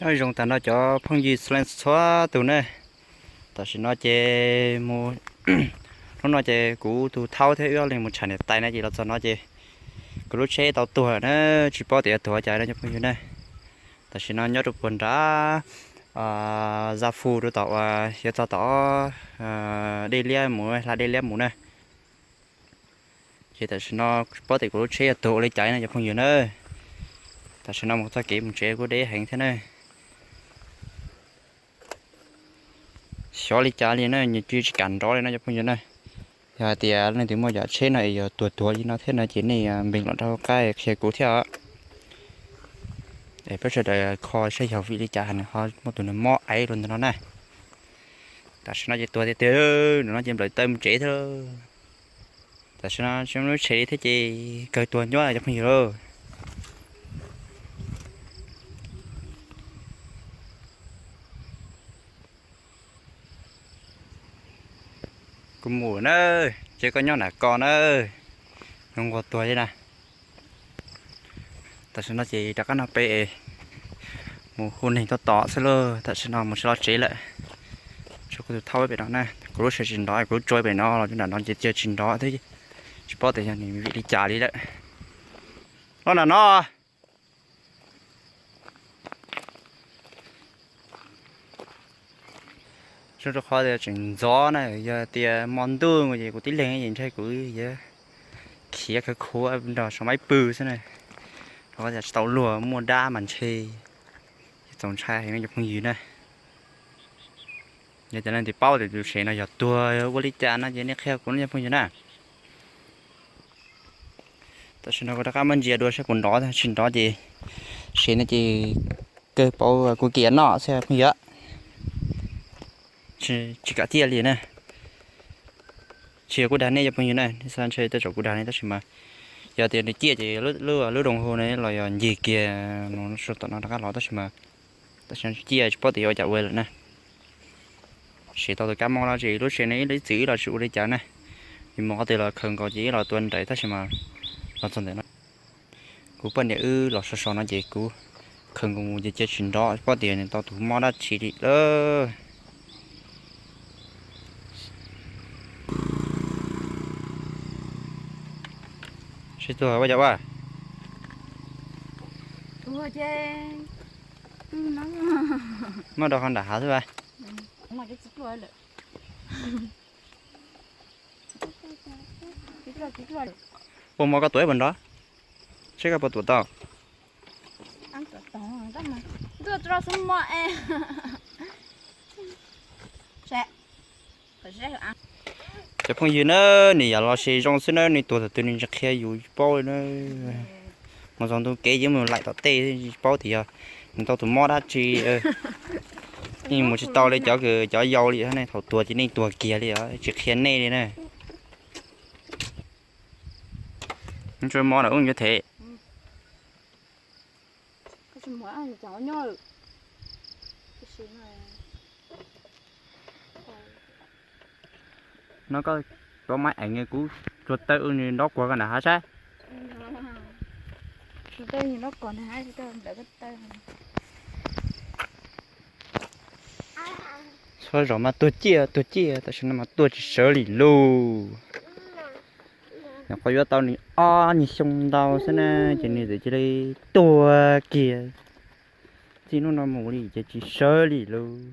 Nyob zoo tag nrho cov phooj ywg sawv daws txhua tus na. Tam sim no ces mus, hnub no ces kuv tus thaub thiab wb ob leeg mus tsham niam tais na ces los txog no ces kuv lub tsheb tau tuag na, tsis paub tias yuav tuag cas no cov phooj ywg na. Tam sim no nyob rau puag nrad Za Fu rau tom uas yuav txog tom dej liab mus, hla dej liab mus na. Ces tam sim no tsis paub tias kuv lub tsheb yuav tuag ua li cas no cov phooj ywg na. Tam sim no mus txoj kev mus tsev kuj deb heev thiab na. Xyov li cas li na, nws cia tsis kam nrov li no cov phooj ywg na. Yog hais tias leej twg muaj yam tsheb no es yog tuag tuag li no thiab no ces nej npeeg los rau hauv qab qhia kuv thiab os. Es peb sawv daws kho saib yog vim li cas nws ho muaj tus nws mob aiv rau ntawm no na. Tam sim no ces tuag tiag tiag, nws no ces nplawm taw mus tsev thiab. Tam sim no tsis muaj lub tsheb li thiab ces kawg tuag ncuab cov phooj ywg lauj. Kuv mus na, ces koj nyob nram ko na, nws nquag tuag li na. Tam sim no ces rov qab no peb mus hu neeg tuaj tos xwb lauj, tam sim no mus tsis los tsev lawm. Tsuas kuv tus thaub pem no na, kuv lub tsheb tsis nrov, kuv lub tsheb pem no los nram no ces cia tsis nrov thiab, tsis paub tias yog nws vim li cas li lawm. Los nram no. Zoo rau qhov tias tseem ntxov na, yog tias hmo ntuj ces kuv tib leeg ces ntshe kuv yuav khiav khawv khuav nrog sau maib pw xwb na, rau qhov tias tsis tau luag muaj dab mas ntshe txaus ntshai heev no cov phooj ywg na. Yog tias leej twg paub tias tus sev no yog tuag ua li cas no ces nej qhia kuv no cov phooj ywg na. Tam sim no kuv rov qab muab ntsia dua saib puas nrov, tsis nrov ces sev no ces kawg paub kuv kiam noj xwb phooj ywg. Tsis kam ciaj li na. Tsis yog kuv dag nej cov phooj ywg na, nej xav ntshe tej zaum kuv dag nej tab sis mas yog tias nws ciaj ces lub doos hu no los yog ncig kiag mus tom no rov qab los tab sis mas tam sim no tsis ciaj tsis paub tias yuav ua cas ua lawm na. Sev tau tus kab mob dab tsi, lub tsheb no ib leeg txwm ib los tsis ua li cas na. Yus mus qhov twg los khaws nkaus ces ib los tua nraim tab sis mas los txog ntawm no kuv poj niam wb los so so no ces kuv khaws nkaus mus ces cia tsis nrov, paub tias nws tau tus mob dab tsi li lawm. Sib tuag ua cas ua? Muab rau qhov nram hav xwb a. Ua mov koj tuav ib puas nrov, seb koj puas tuav tau. Cov phooj ywg na, nws yam los se zoo xwb na, nws tuag thaum twg nws tsis qhia yus paub li na. Mus txog ntu kev ces mus laim tom tej tsis paub tias yog nws tau tus mob dab tsi. Nej mus tsis tau li cov, cov yau li ne, thaum tuag ces nej tuag kiag li os, tsis qhia nej li na. Tsuas mob na ub yuav them. No koj tuav maib eev kuv tsuag tawm nws nrov kuag koj nram hav saib. Txhua zaus mas tuag ciaj tuag ciaj, tam sim no mas tuag tsis sawv li lauj. Nyuam qhuav yuav tau nws ob nyuag xyoo ntau xwb na, ces nws txawm cia li tuag kiag. Txij hnub no mus li ces tsis sawv li lauj.